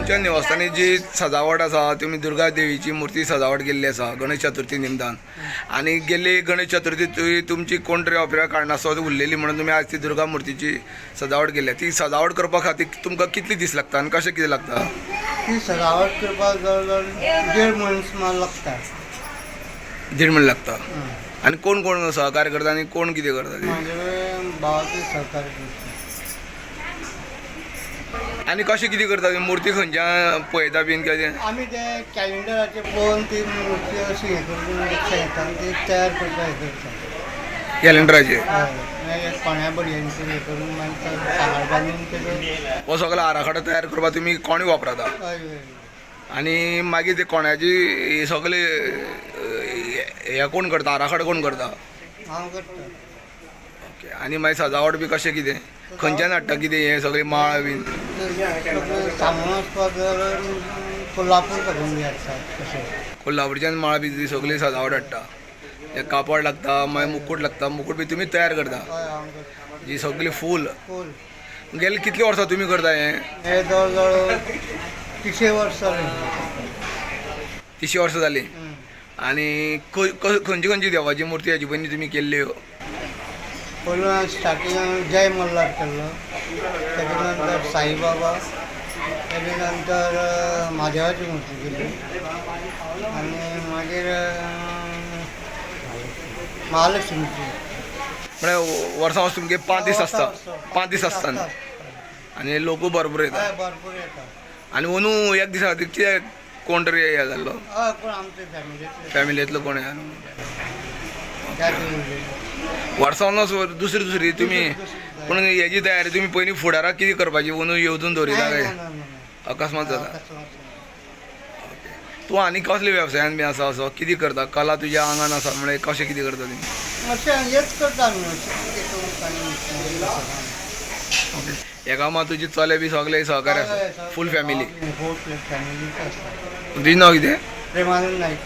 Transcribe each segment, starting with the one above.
तुमच्या निवासस्थानी जी सजावट आसा, तुमी दुर्गा देवीची मूर्ती सजावट केल्ली आसा गणेश चतुर्थी निमतान, आनी गेल्ली गणेश चतुर्थी तुमची कोण तरी अपरा कारणास्तव उरलेली म्हणून तुमी आज ती दुर्गा मूर्तीची सजावट केली. ती सजावट करपा खातीर तुमकां कितली दीस लागता आनी कशें कितें लागता? ती सजावट करपाक जवळ जवळ 1.5 म्हयनो सुमार लागता. 1.5 म्हयनो लागता. आनी कोण कोण सहकार्य करता आनी कोण कितें करता? म्हाजे भावाचे सहकार्य करता. आनी कशें कितें करता? मूर्ती खंयच्यान पळयता बीन कितें? आमी ते कॅलेंडराचेर पळोवन ती मूर्ती अशी हें करून लक्षां घेता आनी ती तयार करता, हें करता कॅलेंडराचेर. हय, मागीर कोण्या बडयांचेर हें करून मागीर सांगार बांदून तेजो हो सगळो आराखडो तयार करपाक तुमी कोणी वापरता? हय हय. आनी मागीर ते कोण्याची सगळे हे कोण करता? आराखडो कोण करता? हांव करता. ओके. आनी मागीर सजावट बी कशें कितें खंयच्यान हाडटा कितें हें सगळें माळ बीन? सामान वचपाक जाल्यार कोल्हापूर साकून बी हाडटा तशें. कोल्हापूरच्यान माळ बी ती सगळी सजावट हाडटा. तें कापड लागता, मागीर मुकूट लागता. मुकूट बी तुमी तयार करता? हय, हांव करता. जी सगळी फूल फूल गेले कितली वर्सां तुमी करता हें? हे जवळ जवळ 30 वर्सां जालीं. 30 वर्सां जालीं. आनी खंयची खंयची देवाची मुर्ती हाचे पयलीं तुमी केल्ल्यो? पयलू स्टार्टिंगाक जय मल्हार केल्लो, तेजे नंतर साईबाबा, तेजे नंतर म्हादेवाची मूर्ती केली, आनी मागीर महालक्ष्मीची. म्हळ्यार वर्सां वर्स तुमगे 5 दीस आसता? 5 दीस आसता. आनी लोकूय भरपूर येता? भरपूर येता. आनी अंदू एक दिसा खातीर कितें कोण तरी हे जाल्लो? हय, कोण आमचे फॅमिलींतले. फॅमिलींतलो कोण? वर्सानच दुसरी दुसरी तुमी पूण हेजी तयारी तुमी पयलीं फुडाराक कितें करपाची अंदू येवजून दवरिता काय अकस्मात जाता? तूं आनी कसले वेवसायान बी आसा असो कितें करता? कला तुज्या आंगान आसा म्हळ्यार कशें कितें करता तुमी? अशें हेच करता आमी. हेका मात तुजे चले बी सगळे सहकार्य आसा? Full family? फूल फॅमिलीच आसा. तुजें नांव कितें? प्रेमानंद नाईक.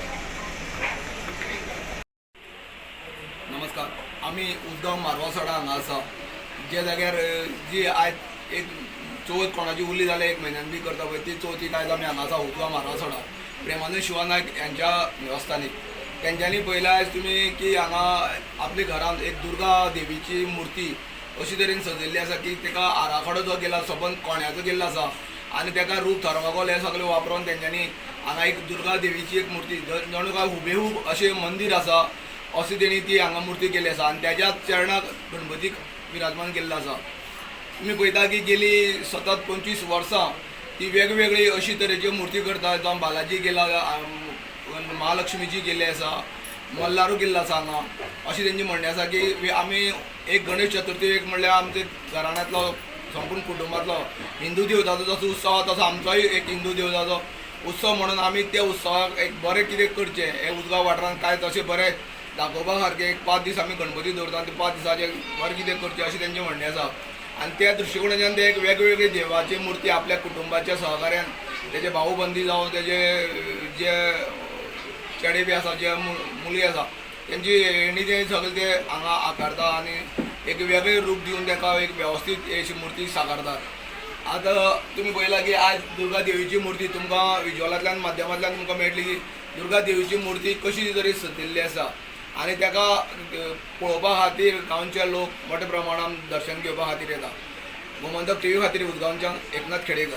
नमस्कार. आमी उसगांव मारवासोडा हांगा आसा, ज्या जाग्यार जी आयज एक चवथ कोणाची उरली जाल्यार एक म्हयन्यान बी करता पळय ती चवथीक आयज आमी हांगा आसा उसगांव मारवासोडा प्रेमानंद शिवा नायक यांच्या निवासस्थानी. तेंच्यांनी पळयलां आयज तुमी की हांगा आपल्या घरांत एक दुर्गा देवीची मुर्ती अशी तरेन सजयल्ली आसा की ताका आराखडो जो केला सबंद कोण्याचो केल्लो आसा आनी ताका रूप थर्माकोल हें सगळें वापरून तेंच्यांनी हांगा एक दुर्गा देवीची एक मुर्ती जणू काय हुबेहूब अशें मंदीर आसा अशी तेणी ती हांगा मुर्ती केल्ली आसा आनी त्याच्याच चरणाक गणपतीक विराजमान केल्लो आसा. तुमी पळयता की गेली सतत 25 वर्सां ती वेगवेगळी अशी तरेच्यो मुर्ती करता. जावं बालाजी केला, महालक्ष्मीची केल्ली आसा, मल्हारू केल्लो आसा हांगा. अशी तेंची म्हणणें आसा की आमी एक गणेश चतुर्थी एक म्हणल्यार आमच्या घराण्यांतलो संपूर्ण कुटुंबांतलो हिंदू देवताचो जसो उत्सव आसा तसो आमचोय एक हिंदू देवताचो उत्सव म्हणून आमी त्या उत्सवाक एक बरें कितें करचें हे उसगांव वाठारांत काय तशें बरें दाखोवपा सारकें एक 5 दीस आमी गणपती दवरता आनी ते 5 दिसाचें बरें कितें करचें अशें तेंचें म्हणणें आसा. आनी त्या दृश्टिकोणाच्यान ते एक वेगवेगळे देवाची मुर्ती आपल्या कुटुंबाच्या सहकार्यान तेजे भाऊ बंदी जावं तेजे जे चेडे बी आसा, जे मुलगे आसा तेंची हेणी ते सगळे ते हांगा आकारता आनी एक वेगळें रूप दिवन ताका एक वेवस्थीत अशी मुर्ती साकारतात. आतां तुमी पळयला की आज दुर्गा देवीची मुर्ती तुमकां विज्युअलांतल्यान माध्यमांतल्यान तुमकां मेळटली की दुर्गा देवीची मुर्ती कशी तरी सजयल्ली आसा आनी ताका पळोवपा खातीर गांवचे लोक मोठ्या प्रमाणान दर्शन घेवपा खातीर येता. गोमंतक टीव्ही खातीर उजगांवच्यान एकनाथ खेडेकर.